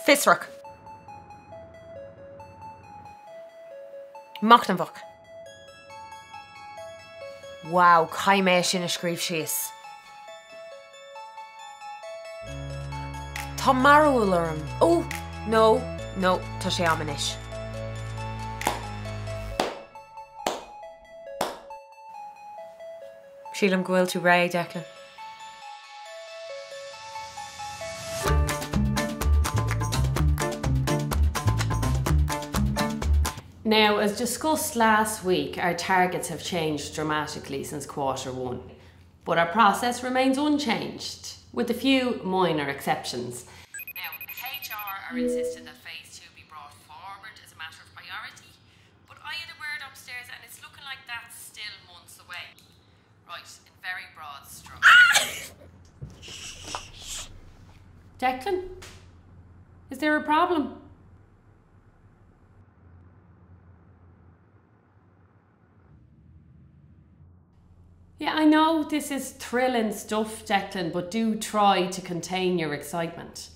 Fiosrach. Machnamhach. Wow, caithfidh mé é sin a scríobh síos. Tá mearbhall orm. Ó! No, no, tá sé a'm anois. Sílim go bhfuil tú réidh, Declan. Now, as discussed last week, our targets have changed dramatically since quarter one, but our process remains unchanged, with a few minor exceptions. Now, HR are insisting that phase 2 be brought forward as a matter of priority, but I had a word upstairs and it's looking like that's still months away. Right, in very broad strokes. Declan, is there a problem? Yeah, I know this is thrilling stuff, Declan, but do try to contain your excitement.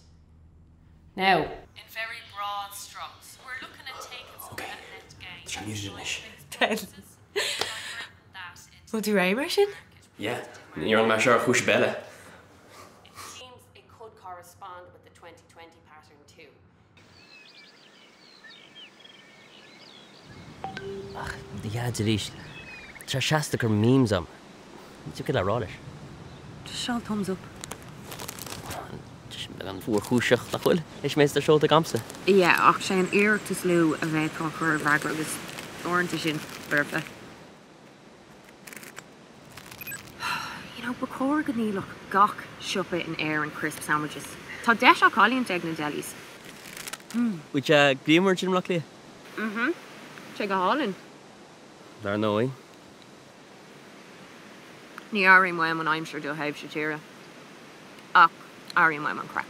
Now, in very broad strokes, we're looking at taking some Okay. of that net gain. Tá sé muted anois. Bhfuil tú réidh mar sin? Yeah, ní raibh mé seo ar chúis ar bith eile. It seems it could correspond with the 2020 pattern too. Ach, do dhaid arís. Tá sé seasta ag cur memes a'm. Ní thiocfadh le rá leis. Just seol thumbs up. Tá sé beagán fuarchúiseach, nach bhfuil? Is mé atá seolta agamsa. Yeah, ach sé an iarracht is lú a bhféadfá a chur i bhfreagra agus uaireanta sin foirfe. You know, ba chóir go ndíolfadh gach siopa in Éirinn crisp sandwiches. Tá deis á cailliúint ag na delis. Bhfuil sé grianmhar ansin i mBleá Cliath? Mhm. Sé go hálainn. Dar ndóigh. Ní airím uaim an aimsir do thaobhsa tíre. Ach airím uaim an craic.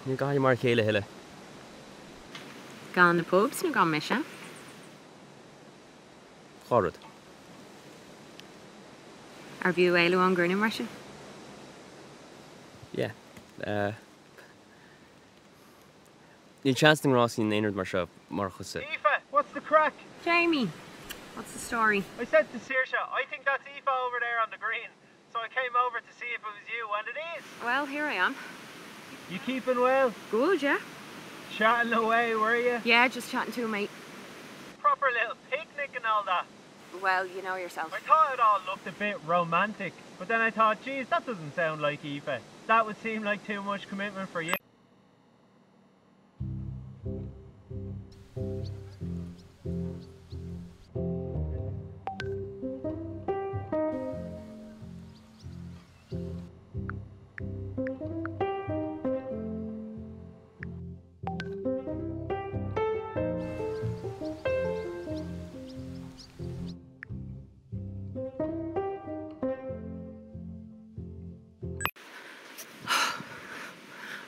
Níl Gaillimh mar a chéile a thuilleadh. Gan na pubs nó gan mise? Dhá rud. Arbh fhiú éalú ón gcruinniú mar sin? Yeah. Eh. Níl seans na ngrást in aon rud mar seo murach thusa. Aoife, what's the craic? Jamie, what's the story? I said to Saoirse, I think that's Aoife over there on the green, so I came over to see if it was you, and it is! Well, here I am. You keeping well? Good, yeah. Chatting away, were you? Yeah, just chatting to a mate. Proper little picnic and all that. Well, you know yourself. I thought it all looked a bit romantic, but then I thought, geez, that doesn't sound like Aoife. That would seem like too much commitment for you.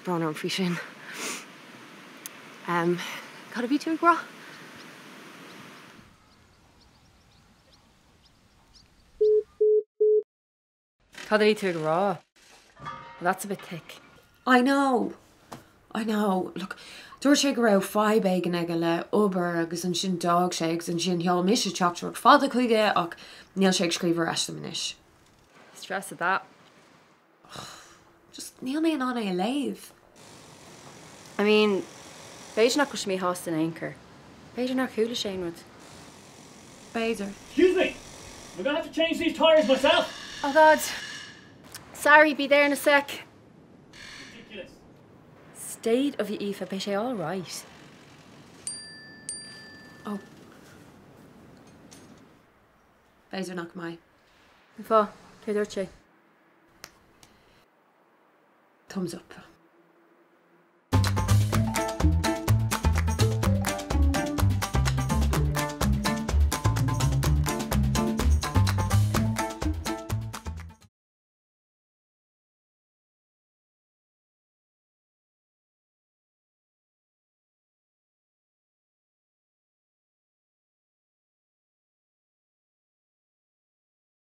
Brón orm faoi sin. Cad a bhí tú ag rá? Cad a bhí tú ag rá? Well that's a bit thick. I know! I know. Look, dúirt sé go raibh fadhb éigin aige le obair agus ansin d'fhág sé agus ansin sheol mise teachtaireacht fada chuige ach níl sé ag scríobh ar ais dom anois. Stress at that. Just níl mé in ann é a léamh. I mean, b'fhéidir nach bhfuil sé míshásta in aon chor. B'fhéidir nár chuala sé aon rud. B'fhéidir. Excuse me! I'm gonna have to change these tyres myself! Oh God. Sorry, be there in a sec. Ridiculous. State of you Aoife, beidh sé all right. Oh. B'fhéidir nach mbeidh. Cén fáth? Céard a dúirt sé? Thumbs up.